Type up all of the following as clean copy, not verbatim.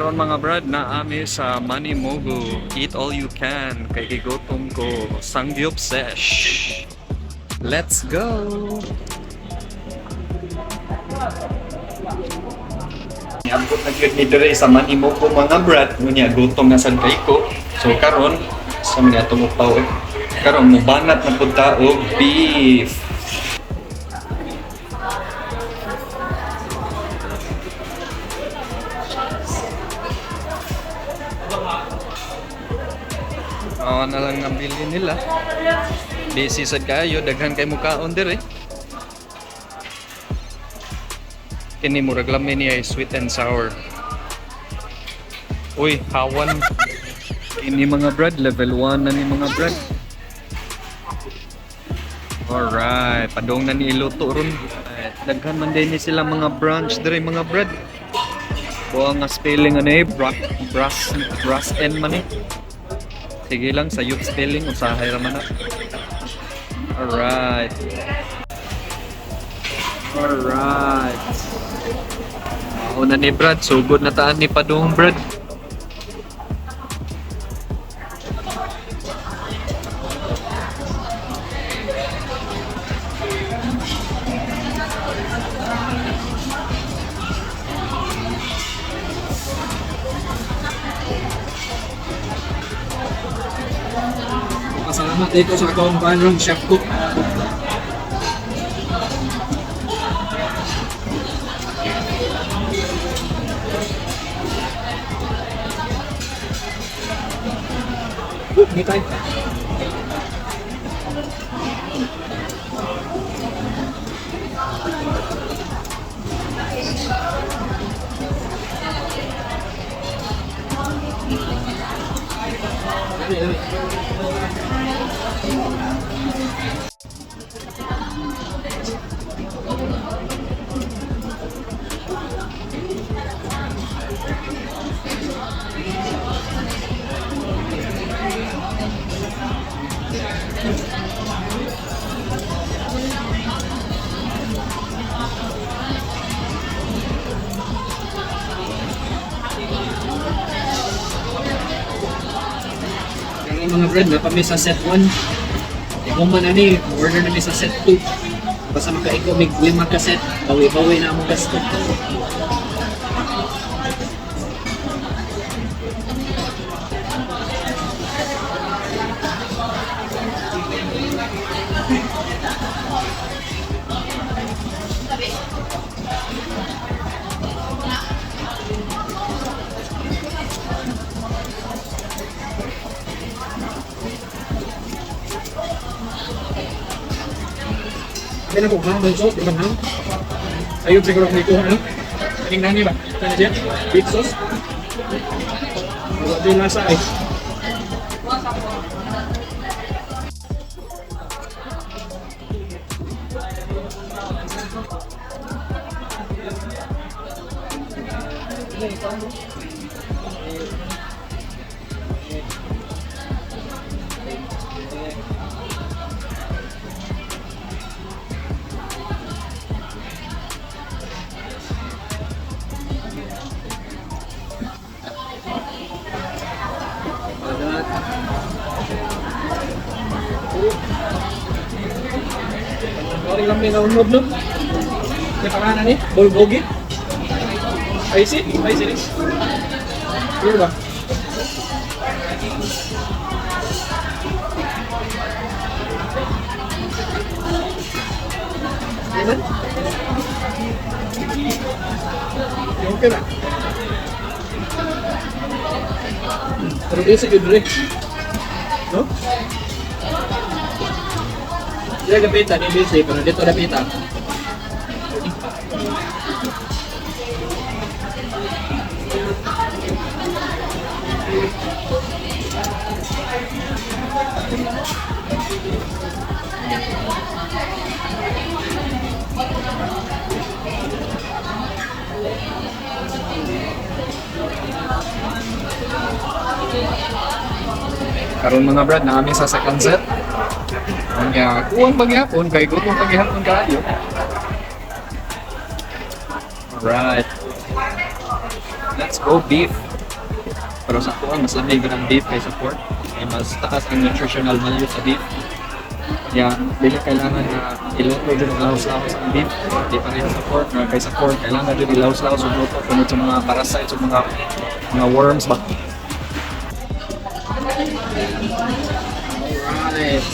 Karon, mga brad, naami sa Manimogo. Eat all you can. Kay gigutom ko. Sangyup sesh. Let's go! Niabot na gyud ni diri sa Manimogo, mga brad. Ngunya gutom na sad kay ko. So karon sa mga atong upaw eh. Karon mubanat na pud ta og beef. Oo na lang ang bili nila. Busy sad kayo, daghan kay mukaon dire. Kini murag lami niya ay sweet and sour. Uy, hawan. Kini, mga brad, level 1 na ni, mga brad. Alright, padong na ni iluto ron. Alright, daghan man din ni sila mga branch dire, mga brad. Buang nga spelling ano eh, brass, brass N man eh. Sige lang, sa youth spelling, usahay raman na. Alright. Alright. Ako na ni Brad, sugod na taan ni Padung, Brad. Pasalamat dito sa akong kuan chef cook. Hindi tayo. Dali, dali. Kaya mga brad, na kami sa set 1. Ikaw man ani, order na mi sa set 2. Basta makaiko mig lima ka set, bawi-bawi na among gasto. Hindi na ko ham, sauce, di ba ham? Ayun siguro kung ikuha, ano? Kaning nani ba? Ano siya? Beef sauce? Wala din lasa eh. Banat. Sorry lang may naunod, no? May pangalan ni? Bulgogi? I see? I see this. Yun ba? Ano? Okay ba? Pero di sa yun rin. No? Dito dapita, di busy, pero dito dapita. Karon, mga brad, naami sa second set. Unya, kuwang paghihapon, kay gutom paghihapon kaayo. Alright. Let's go beef. Pero sa ako, mas lami ang beef kaysa pork. Kaya mas taas ang nutritional value sa beef. Kaya dili kailangan na iluto dyan ang lahos-lahos ang beef. Di pareho sa pork. Na kaysa pork, kailangan dyan ilahos-lahos ang luto tungod sa mga parasites o mga worms ba. Alright.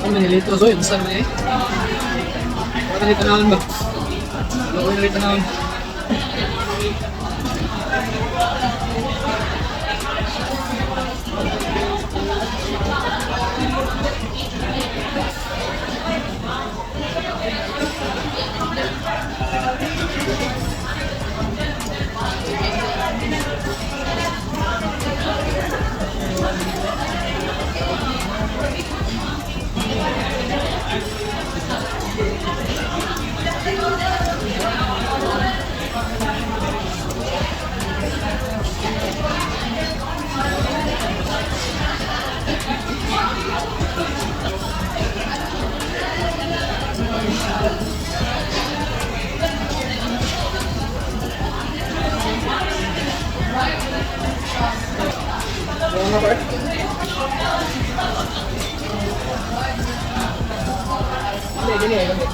Ano nilito? So, yun, saan man eh? Wala na tanawon ba? Wala na tanawon. Hindi, gini, gini.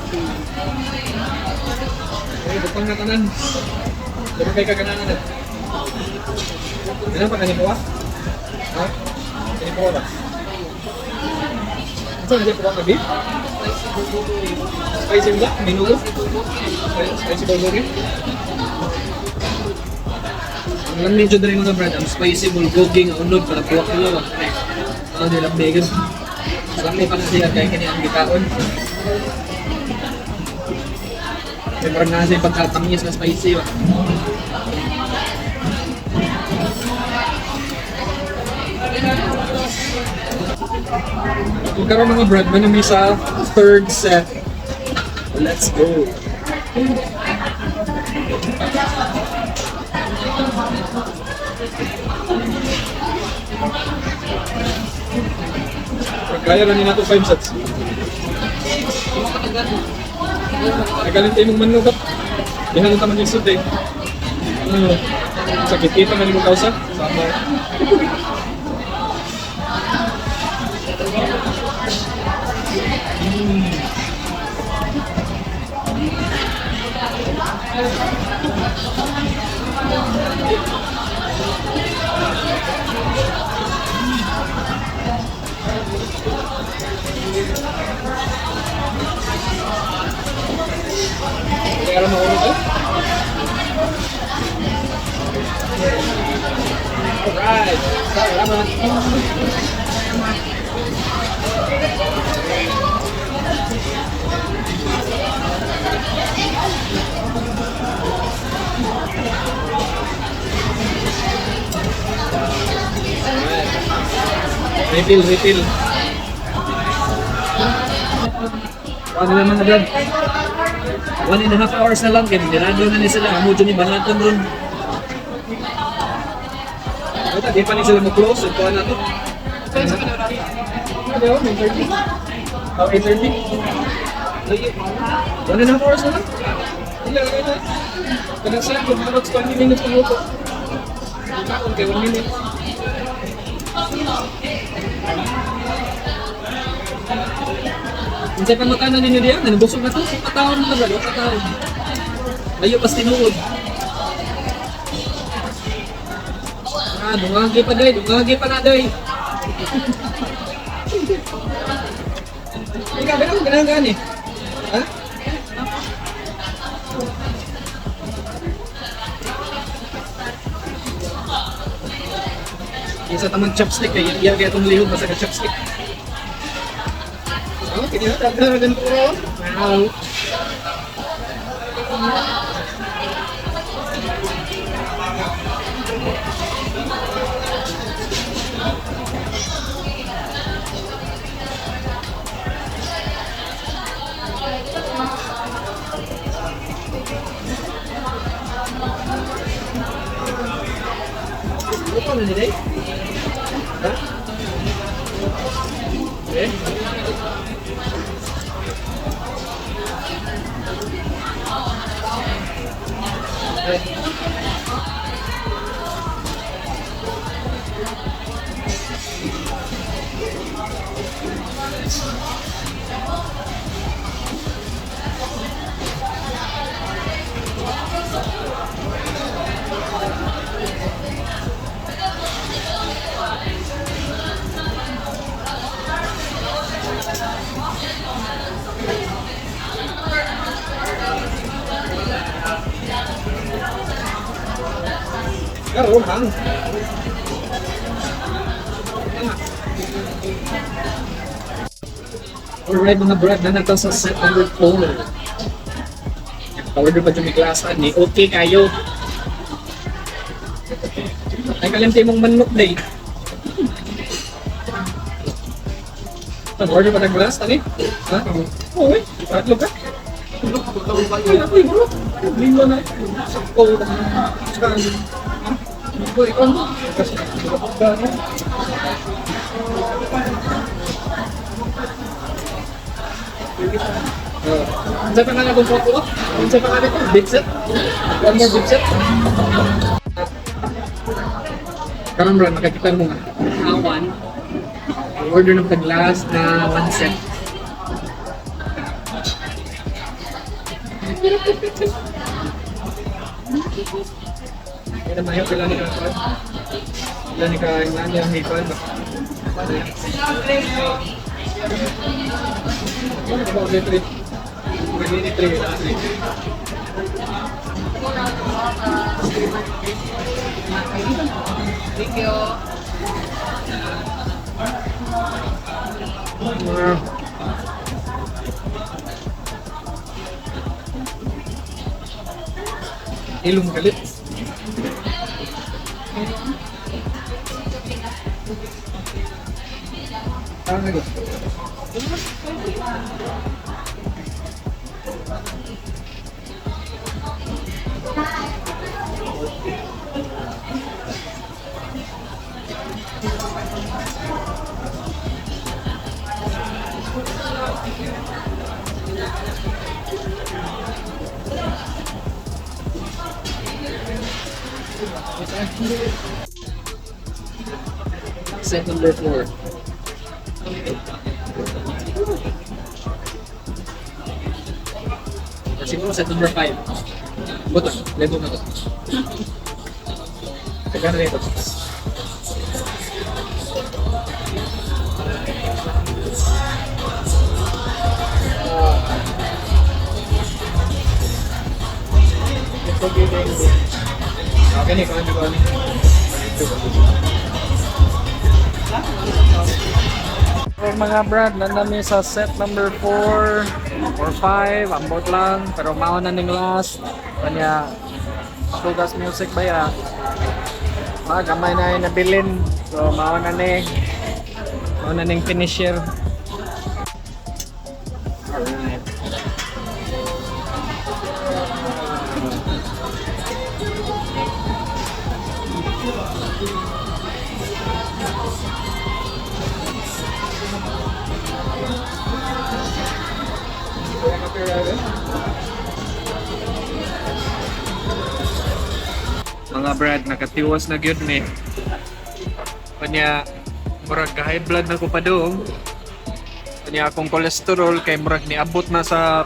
Ay, bukang na tanan. Dapat kay kagananan na. Ganun pa kanimo? Ha? Kanimo ba? Saan siya kuha beef? Spicy ba? Minuto? Spicy bulgogi? Ang lang medyo dali mga brad, ang spicy bulgogi nga unod para kuha ko ba? Ano nila vegan? Sa may pa na siya kaya kini ang gitaon. May parang nasa yung pagkatangis na spicy ba? Kung karon mga brad, manami sa third set. Let's go! Kaya lang nato 5 sets. Nagaling tayo mong manlugap. Dihan na taman yung sud eh. Ano, sakit kita man yung kausa. Sama. Kaya alam mo ito? Alright! Salamat! Refill, refill. Ano naman na brad? 1.5 hours na lang, kaya nirado na ni sila. Amo dyan ni Banatan ron. Ito, di pa ni sila mo-close. Ito na to. Ano, 9:30? Oh, 8:30? 1.5 hours na lang. Ilan, ilan. Kanang sa kung mga 20 minutes pang luto. Kaon kay 1 minute. Unsay pangutana ninyo diyan? Nanubusog na to. Pataon na ba? Pataon. Layo pas tinuod. Ah, dungagi pa day, dungagi pa na day. Ikaw, ganun, ganun, ganun eh. Ha? Isa tamang chopstick eh. Iya kaya itong lihog basta ka chopstick. Oh, kini na ganun ko. Wow. Luto na ni Day? Ha? Eh? Ay. Karon hang. Alright, mga brad, na nato sa set number 4. Order pa dyan may klasa ni. Okay kayo. Ay kalimti mong manok day. Order pa ng glass, tani? Ha? Oo, eh. Tatlo ka? Ay, ako, bro. Lima na. Sakto. Unsa pa nga akong photo? Unsa pa nga nito? Big set? One more big set? Karon bro, makakita mo nga. One. Order ng taglas na one set. Kaya mayo kailan ni ka kailan ni ka yung niya hipon. Thank you. Ilong galit. Ah, gusto. Set number 4. Or siguro set number 5. Buto, lego na to. Teka na ito. Okay, ni, kawan, kawan. So, mga brad, nandami sa set number 4 or 5, ambot lang, pero mao na ning last. Kanya, Sugas Music ba ya? Ah, gamay na yung nabilin. So, mao na ni. Mao na ning finisher. Alright. Mga brad, nakatiwas na gyud ni. Kanya, murag high blood na ko pa doon. Kanya akong cholesterol kay murag niabot na sa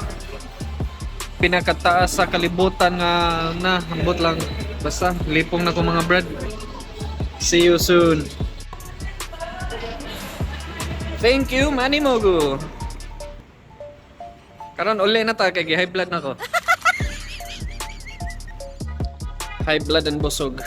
pinakataas sa kalibutan nga na ambot lang basta lipong na ko, mga brad. See you soon. Thank you, Manny Mogu. Karon uli na ta kay high blood na ko. High blood and busog.